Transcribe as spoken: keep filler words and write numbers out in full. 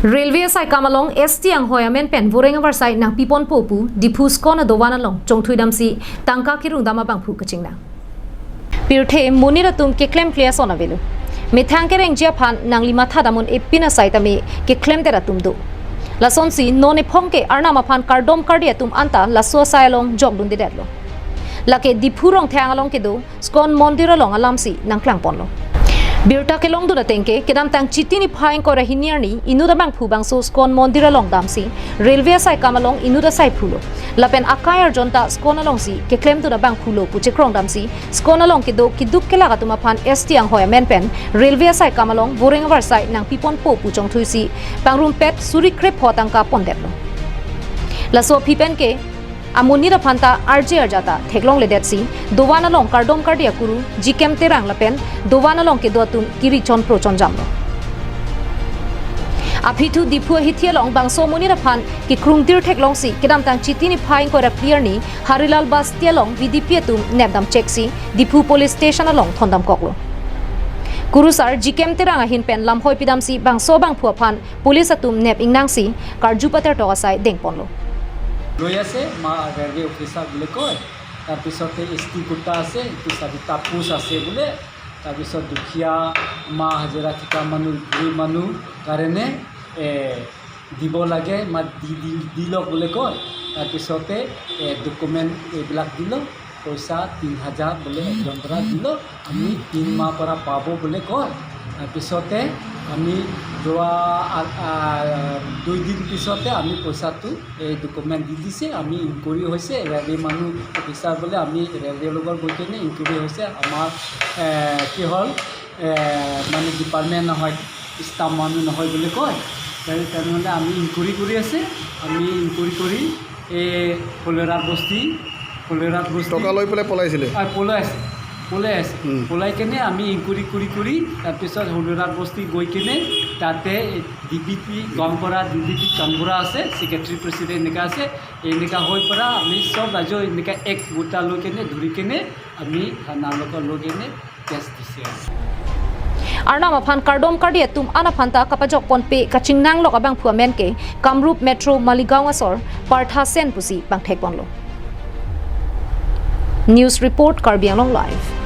Railway asai kam along S T anghoi amen pen voreng avarsai nangpiponpo pu Diphu skon adovan along chongthui damsi tangka kirung dam abangphu kachingnang. Pirthe monit atum keklemkle ason avelo. Methang kerengji aphan nangli matha dam un-e pin asai tame keklemdet atum do. Lasonsi non ephong ke Arnam aphan kardom kardi atum anta laso asai along jokdundedetlo. Lake Diphu Rongthang along kedo Skon Mondir along alamsi nangklangponlo. Birta kelongdun ateng ke kedamtang Chiti niphai ingkoi ra hini arni inut abangphu bangso Skon Mondir along damsi railway asai kam along inut asai phulo. Lapen akai arjon ta skon alongsi keklemdun abangphulo pu chekrong damsi skon along kedo keduk kelak atum aphan S T anghoi amen pen railway asai kam along voreng avarsai nangpiponpo pu chongthuisi pangrumpet suri krepho tangka pondetlo. Laso aphi pen ke amonit aphan ta arje arja ta theklongledetsi dovan along kardom kardi akuru Jikem Terang lapen dovan along kedo atum kiri chonpro chonjamlo. Aphi thu Diphu ahithi along bangso amonit aphan kekrungdir theklongsi kedamtang Chiti niphai ingkoi ra phli arni Harilal Basti along V D P atum nepdam cheksi Diphu Police Station along thondamkoklo. Kurusar Jikem Terang ahin pen lamhoi pidamsi bangso abangphu aphan police atum nep ingnangsi karju patertok asai dengponlo. লৈ আছে, আমাৰ railway officer বুলি কয়। তাৰপিছতে এছ টি কোটা আছে, এইটো চাৰিটা পোষ্ট আছে বোলে। তাৰপিছত দুখীয়া, মা হাজিৰা ঠিকা মানুহ, বুঢ়ী মানুহ কাৰণে এ, দিব লাগে, মা দি দি দি লওক বুলি কয়। তাৰপিছতে এ, ডকুমেণ্ট এইবিলাক দিলোঁ, পইচা তিনি হাজাৰ বোলে একজন পৰা দিলোঁ। আমি তিন মাহ পৰা পাব বুলি কয়। তাৰপিছতে আমি যোৱা আ- আ- দুই দিন পিছতে আমি পইচাটো এই ডকুমেণ্ট দি দিছে। আমি ইনকুৱাৰী হৈছে, ৰেলৱে মানুহ অফিচাৰ বোলে, আমি ৰেলৱে লগত গৈ কিনে ইনকুৱাৰী হৈছে। আমাৰ এ, কি হ'ল, এ, মানে ডিপাৰ্টমেণ্ট নহয়, ষ্টাফ মানুহ নহয় বুলি কয়। তেনে- তেনেহ'লে আমি ইনকুৱাৰী কৰি আছে। আমি ইনকুৱাৰী কৰি এই হলৰাট বস্তি, হলৰাট বস্তি টকা লৈ পেলাই পলাইছিলে। আ, পলাই আছে, পলাই আছে। উম। পলাই কেনে আমি ইনকুৱাৰী কৰি কৰি তাৰপিছত হলৰাট বস্তি গৈ কেনে তাতে ডি বি পি গাঁওবুঢ়া, ডি বি পি গাঁওবুঢ়া আছে, ছেক্ৰেটাৰী প্ৰেচিডেণ্ট এনেকা আছে। এনেকা হৈ পৰা আমি চব ৰাইজৰ এনেকা এক গোটা লৈ কেনে ধৰি কেনে আমি থানা লগত লৈ কেনে কেছ দিছে। Arnam aphan kardom kardi atum an aphan ta kapajok ponpe kachingnanglok abangphu amen ke Kamrup Metro Maligaon asor Partha Sen pusi pangthekponlo. News report, Karbi Anglong Live.